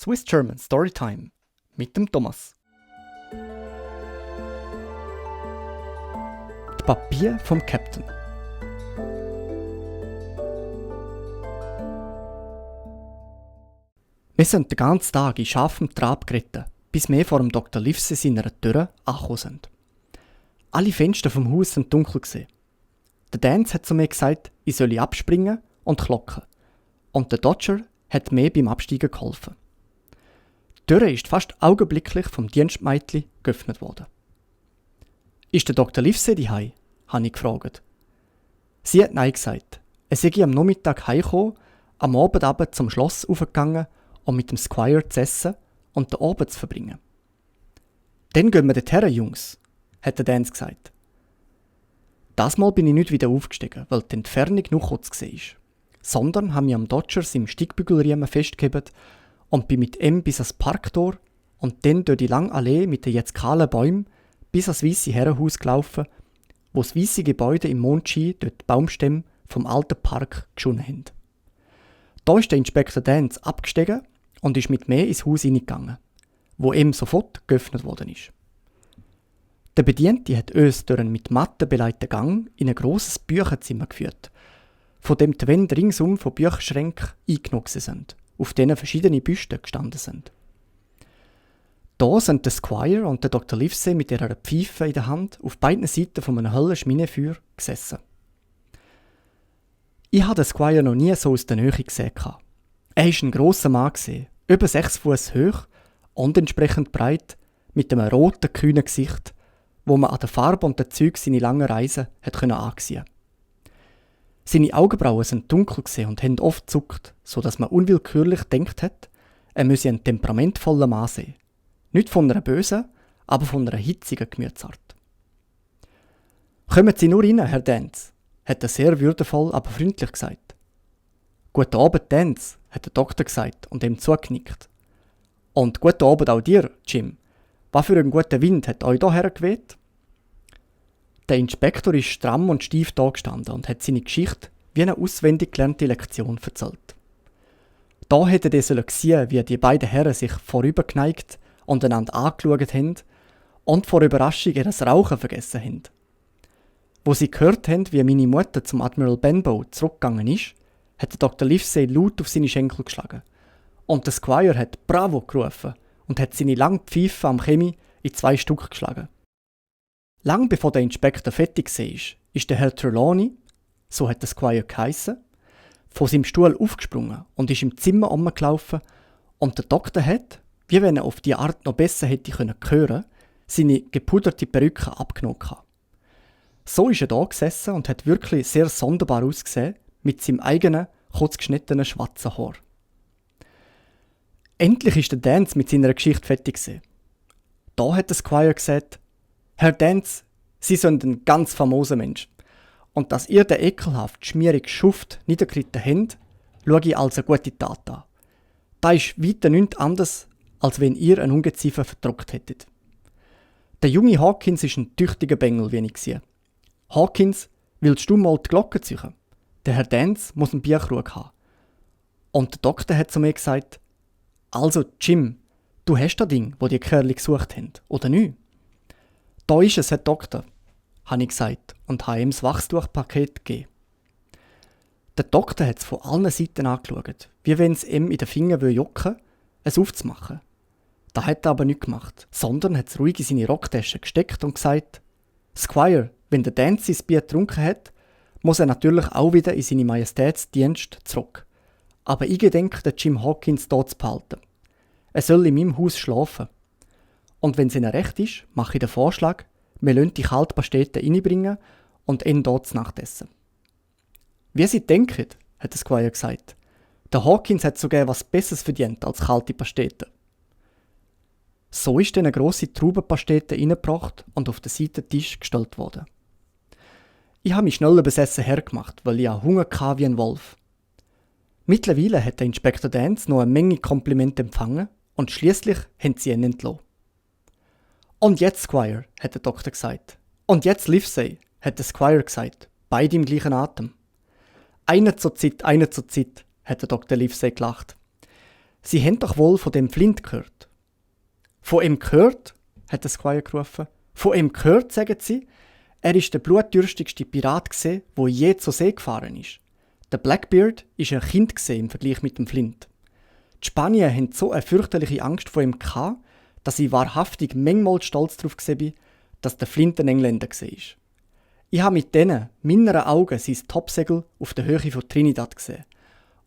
Swiss German Storytime mit dem Thomas. Die Papier vom Captain. Wir sind den ganzen Tag in scharfem Trab geritten, bis wir vor dem Dr. Livesey seiner Tür angekommen sind. Alle Fenster vom Haus sind dunkel gewesen. Der Dance hat zu mir gesagt, ich solle abspringen und klocken. Und der Dodger hat mir beim Absteigen geholfen. Die Tür ist fast augenblicklich vom Dienstmädchen geöffnet worden. «Ist der Dr. Livesey daheim?» habe ich gefragt. Sie hat Nein gesagt. Er sei am Nachmittag heimgekommen, am Abend aber zum Schloss aufgegangen, um mit dem Squire zu essen und den Abend zu verbringen. «Dann gehen wir dorthin, Jungs», hat der Dance gesagt. Das Mal bin ich nicht wieder aufgestiegen, weil die Entfernung noch kurz war, sondern habe mich am Dodger im Steigbügelriemen festgehalten und bin mit ihm bis ans Parktor und dann durch die lange Allee mit den jetzt kahlen Bäumen bis ans weisse Herrenhaus gelaufen, wo das weisse Gebäude im Mondschein durch die Baumstämme vom alten Park geschonnen haben. Da ist der Inspektor Dance abgestiegen und ist mit mir ins Haus hineingegangen, wo ihm sofort geöffnet worden ist. Der Bediente hat uns durch einen mit Matten beleiteten Gang in ein grosses Bücherzimmer geführt, von dem die Wände ringsum von Bücherschränken eingenommen sind, auf denen verschiedene Büsten gestanden sind. Da sind der Squire und der Dr. Livesey mit ihrer Pfeife in der Hand auf beiden Seiten von einem hellen Schminefeuer gesessen. Ich habe den Squire noch nie so aus der Nähe gesehen. Er war ein grosser Mann, über 6 Fuß hoch und entsprechend breit, mit einem roten, kühnen Gesicht, wo man an der Farbe und den Zügen seine langen Reisen ansehen konnte. Seine Augenbrauen sind dunkel und haben oft gezuckt, sodass man unwillkürlich gedacht hat, er müsse ein temperamentvoller Mann sein. Nicht von einer bösen, aber von einer hitzigen Gemütsart. «Kommen Sie nur rein, Herr Dance», hat er sehr würdevoll, aber freundlich gesagt. «Guten Abend, Dance», hat der Doktor gesagt und ihm zugenickt. «Und guten Abend auch dir, Jim. Was für ein guter Wind hat euch hierher geweht?» Der Inspektor ist stramm und steif dagestanden und hat seine Geschichte wie eine auswendig gelernte Lektion erzählt. Da hätte er sehen, wie die beiden Herren sich vorübergeneigt und einander angeschaut haben und vor Überraschung ihr Rauchen vergessen haben. Wo sie gehört haben, wie meine Mutter zum Admiral Benbow zurückgegangen ist, hat der Dr. Livesey laut auf seine Schenkel geschlagen. Und der Squire hat «Bravo» gerufen und hat seine lange Pfeife am Chemie in 2 Stück geschlagen. Lang bevor der Inspektor fertig war, ist der Herr Trelawney, so hat der Squire geheissen, von seinem Stuhl aufgesprungen und ist im Zimmer rumgelaufen und der Doktor hat, wie wenn er auf die Art noch besser hätte hören können, seine gepuderte Perücke abgenommen. So ist er da gesessen und hat wirklich sehr sonderbar ausgesehen mit seinem eigenen, kurz geschnittenen schwarzen Haar. Endlich ist der Dance mit seiner Geschichte fertig gewesen. Da hat der Squire gesagt: «Herr Dance, Sie sind ein ganz famoser Mensch. Und dass ihr den ekelhaft schmierigen Schuft niedergeritten habt, schaue ich als eine gute Tat an. Da ist weiter nichts anderes, als wenn ihr einen Ungeziefer verdruckt hättet. Der junge Hawkins ist ein tüchtiger Bengel, wie ich sehe. Hawkins, willst du mal die Glocke ziehen? Der Herr Dance muss einen Bierkrug haben.» Und der Doktor hat zu mir gesagt: «Also, Jim, du hast das Ding, wo die Kerle gesucht haben, oder nicht?» «Da ist es, Herr Doktor», habe ich gesagt und habe ihm das Wachstuchpaket gegeben. Der Doktor hat es von allen Seiten angeschaut, wie wenn es ihm in den Fingern jucken will, es aufzumachen. Das hat er aber nicht gemacht, sondern hat es ruhig in seine Rocktasche gesteckt und gesagt: «Squire, wenn der Dance sein Bier getrunken hat, muss er natürlich auch wieder in seine Majestätsdienst zurück. Aber ich gedenke, den Jim Hawkins dort zu behalten. Er soll in meinem Haus schlafen. Und wenn es ihnen recht ist, mache ich den Vorschlag, wir lassen die Kaltpastete reinbringen und ihn dort zu Nacht essen.» «Wie Sie denken», hat der Squire gesagt. «Der Hawkins hat sogar was Besseres verdient als kalte Pastete.» So ist dann eine grosse Traubenpastete reingebracht und auf den Seitentisch gestellt worden. Ich habe mich schnell besessen hergemacht, weil ich auch Hunger hatte wie ein Wolf. Mittlerweile hat der Inspektor Dance noch eine Menge Komplimente empfangen und schließlich haben sie ihn entlassen. «Und jetzt, Squire», hat der Doktor gesagt. «Und jetzt, Livesey», hat der Squire gesagt, beide im gleichen Atem. Einer zur Zeit», hat der Dr. Livesey gelacht. Sie haben doch wohl von dem Flint gehört. Von ihm gehört? Hat der Squire gerufen. Von ihm gehört, sagen sie. Er ist der blutdürstigste Pirat gse, wo je zur See gefahren ist. Der Blackbeard ist ein Kind gse im Vergleich mit dem Flint. Die Spanier hatten so eine fürchterliche Angst vor ihm gehabt, dass ich wahrhaftig manchmal stolz darauf war, dass der Flint ein Engländer war. Ich habe mit denen, meinen Augen, sein Topsegel auf der Höhe von Trinidad gesehen.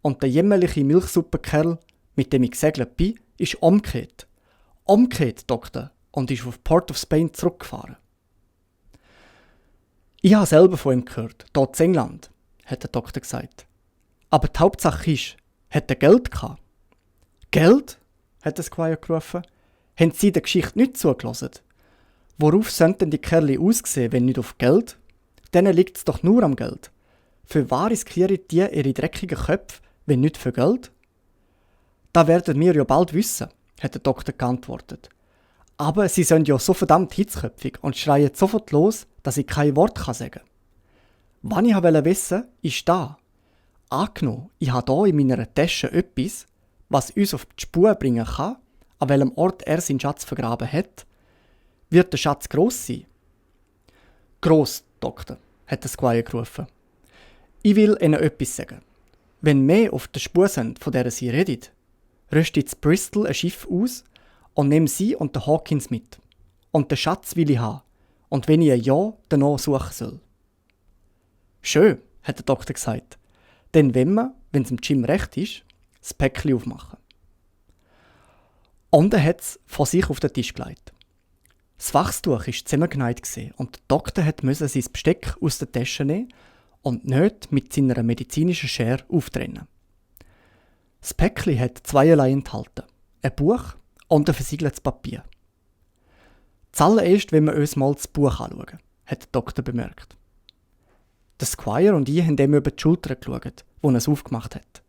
Und der jämmerliche Milchsuppenkerl, mit dem ich gesegelt bin, ist umgekehrt. Umgekehrt, Doktor, und ist auf Port of Spain zurückgefahren. Ich habe selber von ihm gehört, dort in England, hat der Doktor gesagt. Aber die Hauptsache ist, hat er Geld gehabt? Geld? Hat der Squire gerufen. Haben Sie der Geschichte nicht zugelassen? Worauf sollten die Kerle aussehen, wenn nicht auf Geld? Denen liegt es doch nur am Geld. Für was riskieren die ihre dreckigen Köpfe, wenn nicht für Geld? Das werden wir ja bald wissen, hat der Doktor geantwortet. Aber sie sind ja so verdammt hitzköpfig und schreien sofort los, dass ich kein Wort sagen kann. Was ich wissen wollte, ist da. Angenommen, ich habe hier in meiner Tasche etwas, was uns auf die Spur bringen kann, an welchem Ort er seinen Schatz vergraben hat. Wird der Schatz gross sein? Gross, Doktor, hat der Squire gerufen. Ich will Ihnen etwas sagen. Wenn mehr auf der Spur sind, von der Sie reden, rüstet in Bristol ein Schiff aus und nehme Sie und den Hawkins mit. Und den Schatz will ich haben. Und wenn ich ein Jahr danach suchen soll. Schön, hat der Doktor gesagt. Denn wenn es dem Jim recht ist, das Päckchen aufmachen. Und er hat es vor sich auf den Tisch gelegt. Das Wachstuch war zusammengenäht und der Doktor musste sein Besteck aus der Tasche nehmen und nicht mit seiner medizinischen Schere auftrennen. Das Päckchen hat zweierlei enthalten: ein Buch und ein versiegeltes Papier. Zuallererst, wenn wir uns mal das Buch anschauen, hat der Doktor bemerkt. Der Squire und ich haben ihm über die Schulter geschaut, wo er es aufgemacht hat.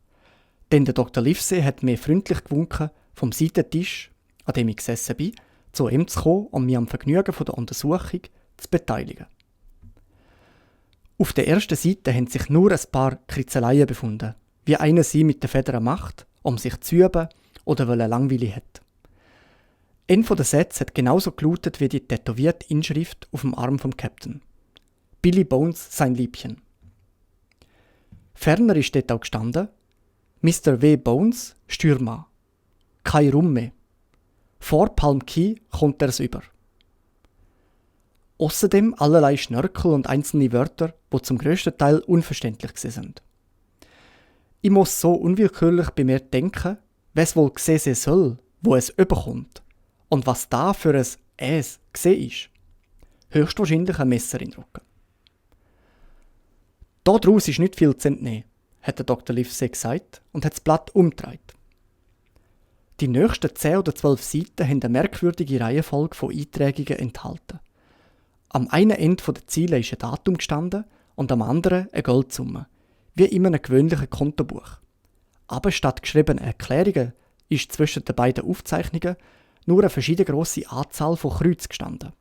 Denn der Dr. Livesey hat mir freundlich gewunken, vom Seitentisch, an dem ich gesessen bin, zu ihm zu kommen und mich am Vergnügen der Untersuchung zu beteiligen. Auf der ersten Seite haben sich nur ein paar Kritzeleien befunden, wie einer sie mit den Federn macht, um sich zu üben oder weil er langweilig hat. Ein von den Sätzen hat genauso gelautet wie die tätowierte Inschrift auf dem Arm vom Captain. Billy Bones, sein Liebchen. Ferner ist dort auch gestanden: Mr. W. Bones, Stürmer. Kein Rum mehr. Vor Palm Key kommt er's über. Außerdem allerlei Schnörkel und einzelne Wörter, die zum grössten Teil unverständlich sind. Ich muss so unwillkürlich bei mir denken, was wohl gesehen sein soll, wo es überkommt und was da für ein «Es» gesehen ist. Höchstwahrscheinlich ein Messer in den Rücken. Daraus ist nicht viel zu entnehmen, hat der Dr. Livesey gesagt und hat das Blatt umgedreht. Die nächsten 10 oder 12 Seiten haben eine merkwürdige Reihenfolge von Einträgungen enthalten. Am einen Ende der Ziele ist ein Datum gestanden und am anderen eine Geldsumme, wie in einem gewöhnlichen Kontobuch. Aber statt geschriebener Erklärungen ist zwischen den beiden Aufzeichnungen nur eine verschieden grosse Anzahl von Kreuzen gestanden.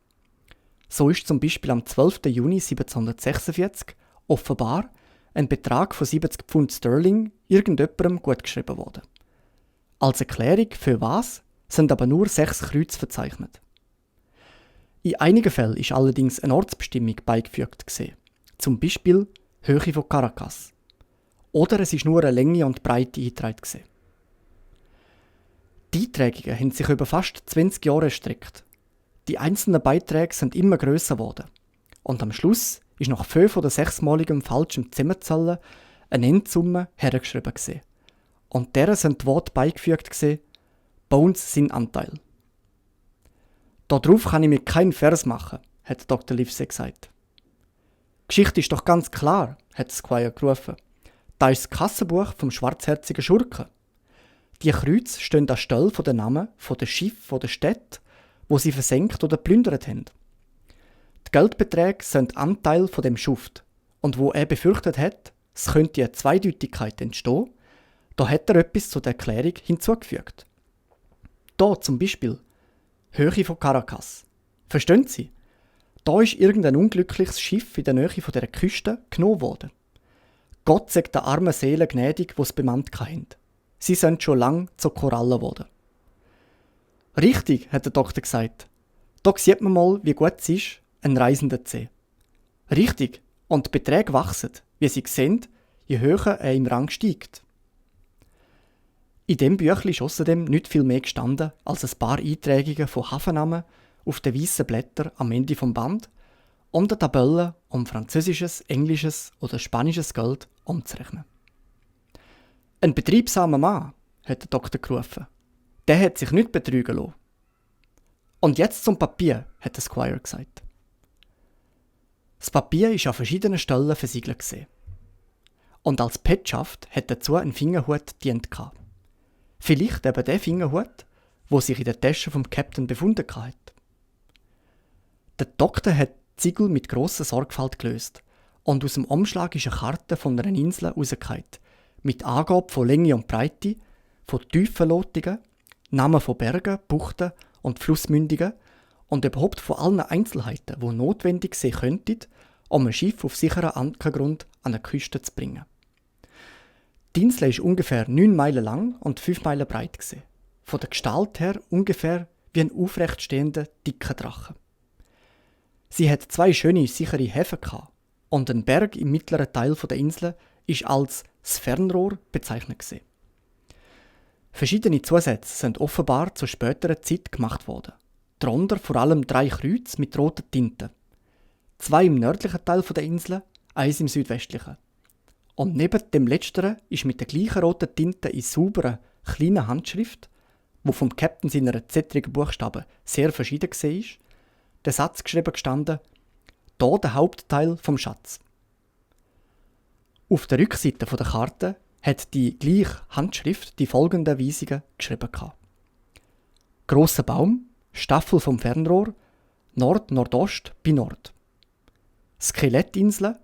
So ist zum Beispiel am 12. Juni 1746 offenbar ein Betrag von 70 Pfund Sterling irgendjemandem gutgeschrieben worden. Als Erklärung für was sind aber nur 6 Kreuze verzeichnet. In einigen Fällen ist allerdings eine Ortsbestimmung beigefügt gewesen, zum Beispiel Höhe von Caracas. Oder es ist nur eine Länge und Breite eingetragen gewesen. Die Einträge haben sich über fast 20 Jahre erstreckt. Die einzelnen Beiträge sind immer grösser geworden. Und am Schluss ist nach 5 oder 6-maligem falschem Zusammenzählen eine Endsumme hergeschrieben gewesen. Und deren sind die Worte beigefügt gewesen: Bones sein Anteil. Darauf kann ich mir keinen Vers machen, hat Dr. Livesey gesagt. Die Geschichte ist doch ganz klar, hat Squire gerufen. Da ist das Kassenbuch vom schwarzherzigen Schurken. Die Kreuze stehen anstelle von den Namen von den Schiffen der Städte, wo sie versenkt oder plündert haben. Die Geldbeträge sind Anteil von dem Schuft. Und wo er befürchtet hat, es könnte eine Zweideutigkeit entstehen, da hat er etwas zu der Erklärung hinzugefügt. Da zum Beispiel Höhe von Caracas. Verstehen Sie? Da ist irgendein unglückliches Schiff in der Nähe von dieser Küste genommen worden. Gott sei der armen Seelen gnädig, die es bemannt hatten. sie sind schon lang zu Korallen geworden. Richtig, hat der Doktor gesagt. Da sieht man mal, wie gut es ist, einen Reisenden zu sehen. Richtig, und die Beträge wachsen, wie Sie sehen, je höher er im Rang steigt. In dem Büchlein ist außerdem nicht viel mehr gestanden als ein paar Einträgungen von Hafennamen auf den weißen Blättern am Ende vom Band und eine Tabelle, um französisches, englisches oder spanisches Geld umzurechnen. Ein betriebsamer Mann, hat der Doktor gerufen. Der hat sich nicht betrügen lassen. Und jetzt zum Papier, hat der Squire gesagt. Das Papier ist an verschiedenen Stellen versiegelt gewesen. Und als Petschaft hat dazu ein Fingerhut dient gehabt. Vielleicht eben der Fingerhut, wo sich in der Tasche vom Captain befunden hat. Der Doktor hat die Ziegel mit grosser Sorgfalt gelöst und aus dem Umschlag ist eine Karte von einer Insel rausgefallen, mit Angabe von Länge und Breite, von Tiefenlotungen, Namen von Bergen, Buchten und Flussmündungen und überhaupt von allen Einzelheiten, die notwendig sein könnten, um ein Schiff auf sicheren Ankergrund an die Küste zu bringen. Die Insel ist ungefähr 9 Meilen lang und 5 Meilen breit gewesen. Von der Gestalt her ungefähr wie ein aufrecht stehender, dicker Drache. Sie hat 2 schöne, sichere Häfen gehabt und ein Berg im mittleren Teil der Insel ist als das Fernrohr bezeichnet gewesen. Verschiedene Zusätze sind offenbar zu späterer Zeit gemacht worden. Darunter vor allem 3 Kreuze mit roter Tinte. 2 im nördlichen Teil der Insel, 1 im südwestlichen. Und neben dem letzteren ist mit der gleichen roten Tinte in sauberer, kleiner Handschrift, wo vom Captain seiner zittrigen Buchstaben sehr verschieden war, der Satz geschrieben gestanden: «Da der Hauptteil vom Schatz». Auf der Rückseite der Karte hat die gleiche Handschrift die folgenden Weisungen geschrieben: Grosser Baum, Staffel vom Fernrohr, Nord-Nordost bei Nord. Skelettinsel,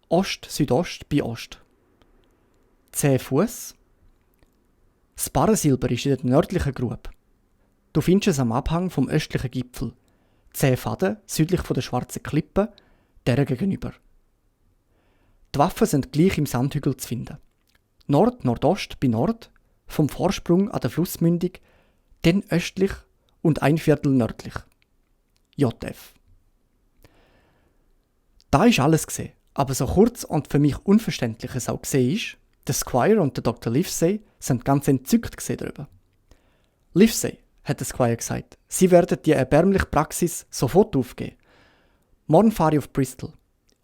Ost-Südost bei Ost. 10 Fuß. Das Barrensilber ist in der nördlichen Grube. Du findest es am Abhang vom östlichen Gipfel. 10 Faden südlich von der Schwarzen Klippe, der gegenüber. Die Waffen sind gleich im Sandhügel zu finden. Nord-Nordost bei Nord, vom Vorsprung an der Flussmündung, dann östlich und 1/4 nördlich. JF. Da ist alles gesehen, aber so kurz und für mich unverständlich es auch gesehen ist, der Squire und der Dr. Livesey sind ganz entzückt darüber. Livesey, hat der Squire gesagt, Sie werden die erbärmliche Praxis sofort aufgeben. Morgen fahre ich auf Bristol.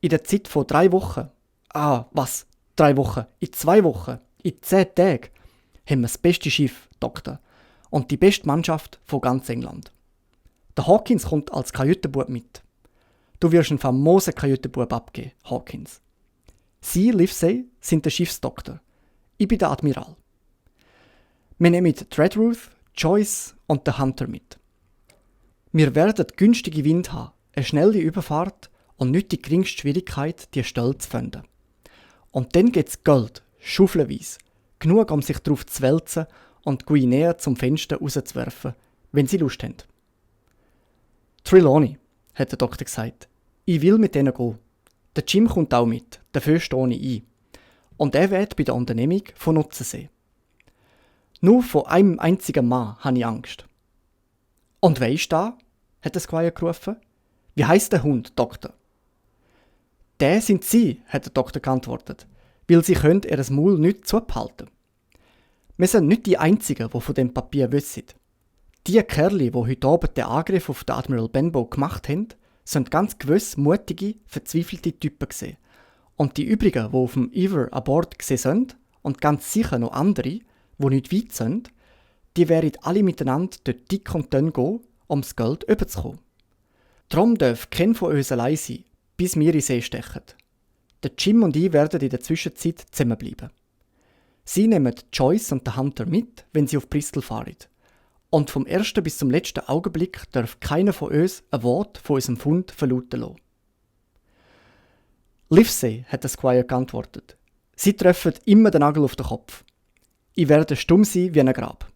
In der Zeit von 3 Wochen. 3 Wochen? In 2 Wochen? In 10 Tagen haben wir das beste Schiff, Doktor, und die beste Mannschaft von ganz England. Der Hawkins kommt als Kajütenbub mit. Du wirst einen famosen Kajütenbub abgeben, Hawkins. Sie, Livesey, sind der Schiffsdoktor. Ich bin der Admiral. Wir nehmen Treadruth, Joyce und den Hunter mit. Wir werden günstige Wind haben, eine schnelle Überfahrt und nicht die geringste Schwierigkeit, die Stelle zu finden. Und dann gibt's Gold, schaufelweise, genug, um sich darauf zu wälzen und Guinea zum Fenster rauszuwerfen, wenn sie Lust haben. Trelawney, hat der Doktor gesagt, ich will mit denen gehen. Der Jim kommt auch mit, dafür stehe ich ein. Und er wird bei der Unternehmung von Nutzen sehen. Nur von einem einzigen Mann habe ich Angst. Und wer ist da? Hat der Squire gerufen. Wie heisst der Hund, Doktor? Der sind Sie, hat der Doktor geantwortet, weil Sie können ihr Maul nicht zubehalten. Wir sind nicht die Einzigen, die von dem Papier wissen. Die Kerle, die heute Abend den Angriff auf den Admiral Benbow gemacht haben, sind ganz gewiss mutige, verzweifelte Typen gewesen. Und die übrigen, die auf dem Ever an Bord gewesen sind, und ganz sicher noch andere, die nicht weit sind, die werden alle miteinander dort dick und dünn gehen, um das Geld überzukommen. Darum darf keiner von uns allein sein, bis wir in den See stechen. Der Jim und ich werden in der Zwischenzeit zusammenbleiben. Sie nehmen Joyce und den Hunter mit, wenn sie auf Bristol fahren. Und vom ersten bis zum letzten Augenblick darf keiner von uns ein Wort von unserem Fund verlauten lassen. Livesey, hat der Squire geantwortet. Sie treffen immer den Nagel auf den Kopf. Ich werde stumm sein wie ein Grab.